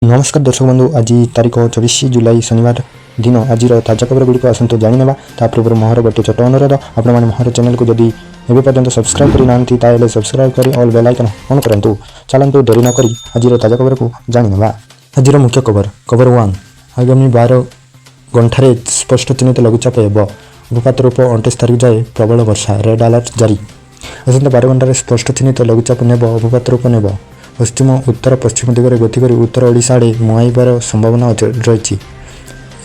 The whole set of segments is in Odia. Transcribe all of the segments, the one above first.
ନମସ୍କାର ଦର୍ଶକ ବନ୍ଧୁ, ଆଜି ତାରିଖ 24 ଜୁଲାଇ, ଶନିବାର ଦିନ। ଆଜିର ତାଜା ଖବର ଗୁଡ଼ିକ ଆସନ୍ତୁ ଜାଣିନେବା। ତା ପୂର୍ବରୁ ମୋହର ଗୋଟିଏ ଛୋଟ ଅନୁରୋଧ, ଆପଣମାନେ ମୋହର ଚ୍ୟାନେଲକୁ ଯଦି ଏବେ ପର୍ଯ୍ୟନ୍ତ ସବସ୍କ୍ରାଇବ୍ କରିନାହାନ୍ତି, ତାହେଲେ ସବସ୍କ୍ରାଇବ୍ କରି ଅଲ୍ ବେଲ୍ ଆଇକନ୍ ଅନ୍ କରନ୍ତୁ। ଚାଲନ୍ତୁ, ଡେରି ନକରି ଆଜିର ତାଜା ଖବରକୁ ଜାଣିନେବା। ଆଜିର ମୁଖ୍ୟ ଖବର, ଖବର 1। ଆଗାମୀ 12 ଘଣ୍ଟାରେ ସ୍ପଷ୍ଟ ଚିହ୍ନିତ ଲଘୁଚାପ ହେବ। ଅବପାତ ରୂପ 29 ତାରିଖ ଯାଏ ପ୍ରବଳ ବର୍ଷା, ରେଡ୍ ଆଲର୍ଟ ଜାରି। ଆସନ୍ତା 12 ଘଣ୍ଟାରେ ସ୍ପଷ୍ଟ ଚିହ୍ନିତ ଲଘୁଚାପ ନେବ ଅବପାତ ରୂପ ନେବ। ପଶ୍ଚିମ ଉତ୍ତର ପଶ୍ଚିମ ଦିଗରେ ଗତି କରି ଉତ୍ତର ଓଡ଼ିଶା ଆଡ଼େ ମୁହାଁଇବାର ସମ୍ଭାବନା ରହିଛି।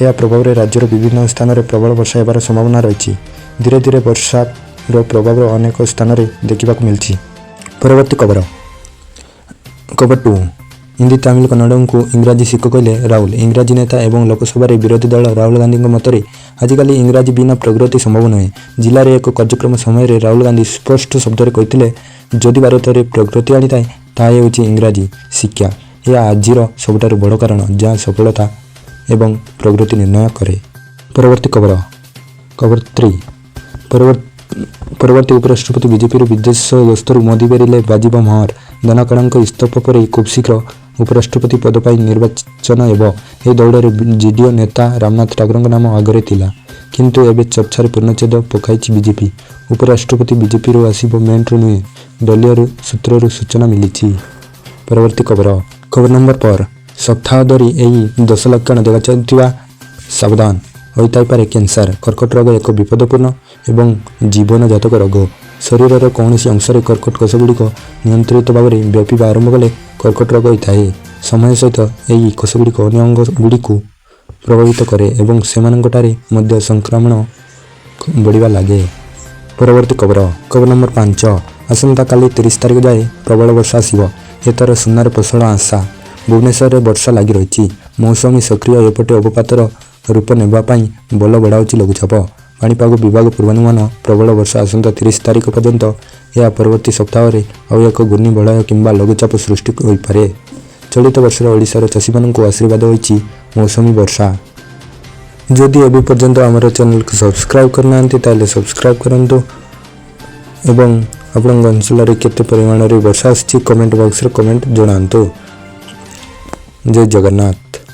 ଏହା ପ୍ରଭାବରେ ରାଜ୍ୟର ବିଭିନ୍ନ ସ୍ଥାନରେ ପ୍ରବଳ ବର୍ଷା ହେବାର ସମ୍ଭାବନା ରହିଛି। ଧୀରେ ଧୀରେ ବର୍ଷାର ପ୍ରଭାବ ଅନେକ ସ୍ଥାନରେ ଦେଖିବାକୁ ମିଳିଛି। ପରବର୍ତ୍ତୀ ଖବର, ଖବର 2। ହିନ୍ଦୀ, ତାମିଲ, କନ୍ନଡ଼ଙ୍କୁ ଇଂରାଜୀ ଶିଖ କହିଲେ ରାହୁଲ। ଇଂରାଜୀ ନେତା ଏବଂ ଲୋକସଭାରେ ବିରୋଧୀ ଦଳ ରାହୁଲ ଗାନ୍ଧୀଙ୍କ ମତରେ ଆଜିକାଲି ଇଂରାଜୀ ବିନା ପ୍ରଗତି ସମ୍ଭବ ନୁହେଁ। ଜିଲ୍ଲାରେ ଏକ କାର୍ଯ୍ୟକ୍ରମ ସମୟରେ ରାହୁଲ ଗାନ୍ଧୀ ସ୍ପଷ୍ଟ ଶବ୍ଦରେ କହିଥିଲେ, ଯଦି ଭାରତରେ ପ୍ରଗତି ଆଣିଥାଏ, ତାହା ହେଉଛି ଇଂରାଜୀ ଶିକ୍ଷା। ଏହା ଆଜିର ସବୁଠାରୁ ବଡ଼ କାରଣ, ଯାହା ସଫଳତା ଏବଂ ପ୍ରଗତି ନିର୍ଣ୍ଣୟ କରେ। ପରବର୍ତ୍ତୀ ଖବର, ଖବର 3। ପରବର୍ତ୍ତୀ ଉପରାଷ୍ଟ୍ରପତି ବିଜେପିରୁ ବିଦେଶ ଗସ୍ତରୁ ମୋଦି ଫେରିଲେ ବାଜିବ ମୋହର। ଧନଖଡ଼ଙ୍କ ଇସ୍ତଫା ପରେ ଖୁବ୍ ଶୀଘ୍ର ଉପରାଷ୍ଟ୍ରପତି ପଦ ପାଇଁ ନିର୍ବାଚନ ହେବ। ଏହି ଦୌଡ଼ରେ ଜିଡିଏ ନେତା ରାମନାଥ ଠାକୁରଙ୍କ ନାମ ଆଗରେ ଥିଲା। କିନ୍ତୁ ଏବେ ଚର୍ଚ୍ଚାରେ ପୂର୍ଣ୍ଣଚ୍ଛେଦ ପକାଇଛି ବିଜେପି। ଉପରାଷ୍ଟ୍ରପତି ବିଜେପିରୁ ଆସିବ, ମେଣ୍ଟରୁ ନୁହେଁ, ଦଳୀୟ ସୂତ୍ରରୁ ସୂଚନା ମିଳିଛି। ପରବର୍ତ୍ତୀ ଖବର, ଖବର ନମ୍ବର 4। ସପ୍ତାହ ଧରି ଏହି 10 ଲକ୍ଷଣ ଦେଖାଯାଉଥିବା ସାବଧାନ, ହୋଇଥାଇପାରେ କ୍ୟାନ୍ସର। କର୍କଟ ରୋଗ ଏକ ବିପଦପୂର୍ଣ୍ଣ ଏବଂ ଜୀବନଘାତକ ରୋଗ। ଶରୀରର କୌଣସି ଅଂଶରେ କର୍କଟ କୋଷଗୁଡ଼ିକ ନିୟନ୍ତ୍ରିତ ଭାବରେ ବ୍ୟାପିବା ଆରମ୍ଭ କଲେ କର୍କଟ ରୋଗ ହୋଇଥାଏ। ସମୟ ସହିତ ଏହି କୋଷଗୁଡ଼ିକ ଅନ୍ୟ ଅଙ୍ଗଗୁଡ଼ିକୁ ପ୍ରଭାବିତ କରେ ଏବଂ ସେମାନଙ୍କଠାରେ ମଧ୍ୟ ସଂକ୍ରମଣ ବଢ଼ିବା ଲାଗେ। ପରବର୍ତ୍ତୀ ଖବର, ଖବର ନମ୍ବର 5। ଆସନ୍ତାକାଲି 30 ତାରିଖ ଯାଏ ପ୍ରବଳ ବର୍ଷା ଆସିବ। ଏଥର ସୁନାର ଫସଲ ଆଶା। ଭୁବନେଶ୍ୱରରେ ବର୍ଷା ଲାଗି ରହିଛି। ମୌସୁମୀ ସକ୍ରିୟ। ଏପଟେ ଅବପାତର ରୂପ ନେବା ପାଇଁ ବଳ ବଢ଼ାଉଛି ଲଘୁଚାପ। ପାଣିପାଗ ବିଭାଗ ପୂର୍ବାନୁମାନ, ପ୍ରବଳ ବର୍ଷା ଆସନ୍ତା 30 ତାରିଖ ପର୍ଯ୍ୟନ୍ତ। ଏହା ପରବର୍ତ୍ତୀ ସପ୍ତାହରେ ଆଉ ଏକ ଘୂର୍ଣ୍ଣିବଳୟ କିମ୍ବା ଲଘୁଚାପ ସୃଷ୍ଟି ହୋଇପାରେ। ଚଳିତ ବର୍ଷର ଓଡ଼ିଶାର ଚାଷୀମାନଙ୍କୁ ଆଶୀର୍ବାଦ ହୋଇଛି ମୌସୁମୀ ବର୍ଷା। ଯଦି ଏବେ ପର୍ଯ୍ୟନ୍ତ ଆମର ଚ୍ୟାନେଲକୁ ସବସ୍କ୍ରାଇବ୍ କରିନାହାନ୍ତି, ତାହେଲେ ସବସ୍କ୍ରାଇବ୍ କରନ୍ତୁ ଏବଂ ଆପଣଙ୍କ ଅଞ୍ଚଳରେ କେତେ ପରିମାଣରେ ବର୍ଷା ଆସିଛି, କମେଣ୍ଟ ବକ୍ସରେ କମେଣ୍ଟ ଜଣାନ୍ତୁ। ଜୟ ଜଗନ୍ନାଥ।